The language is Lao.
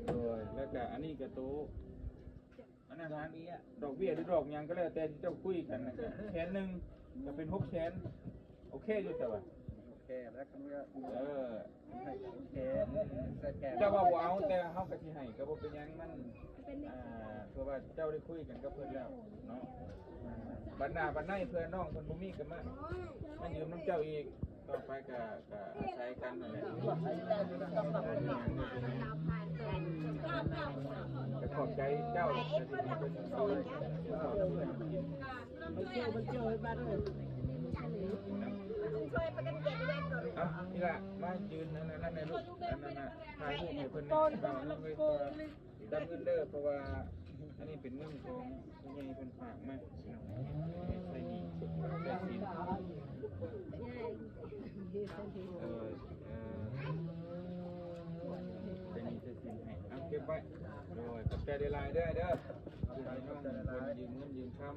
ໂດຍ ແລ້ວກະອັນນີ້ກະໂຕ ອັນນັ້ນຫັ້ນ ດອກເບ້ຍ ດອກເບ້ຍ ຫຼືດອກຫຍັງກໍແລ້ວແຕ່ທີ່ເຈົ້າຄຸຍກັນນະ ກະແສນໜຶ່ງ ກະເປັນຫົກແສນ ໂອເຄຢູ່ແຕ່ວ່າ ໂອເຄ ແລ້ວຄັນວ່າ ເອີ ໃຫ້ໂອເຄ ແຕ່ແຕ່ເຈົ້າວ່າບໍ່ເອົາ ແຕ່ເຮົາກະຊິໃຫ້ ກະບໍ່ເປັນຫຍັງ ມັນ ອ່າ ເພາະວ່າເຈົ້າໄດ້ຄຸຍກັນກັບເພິ່ນແລ້ວເນາະ ບັດໜ້າບັດໃນເພື່ອນ້ອງເພິ່ນບໍ່ມີກະມາ ມາຢືມນຳເຈົ້າອີກ ຕໍ່ໄປກະ ກະອາໄສກັນຫັ້ນແຫຼະ ກະຂອບໃຈເຈົ້າ ທີ່ເພິ່ນຊ່ອຍ ມັນເຈີມັນເຈີມາເລີຍ ເອົາ ນີ້ລະ ມາຢືນອັນນັ້ນໃນລູກ ອັນນັ້ນນະ ຖ່າຍຮູບໃຫ້ເພິ່ນ ຕອນ ຕາມເງິນເດີ ເພາະວ່າອັນນີ້ເປັນເງິນຂອງຜູ້ໃຫຍ່ເພິ່ນຝາກມາ ໃຊ້ໜີ້ໃຊ້ສິນ ເອີ ເອີ ໃຊ້ໜີ້ໃຊ້ສິນໃຫ້ ເອົາເກັບໄວ້ ໂດຍ ຂອບໃຈຫຼາຍໆເດີ ເດີ ທີ່ໃຫ້ນ້ອງເພິ່ນຢືມເງິນຢືມຄຳ.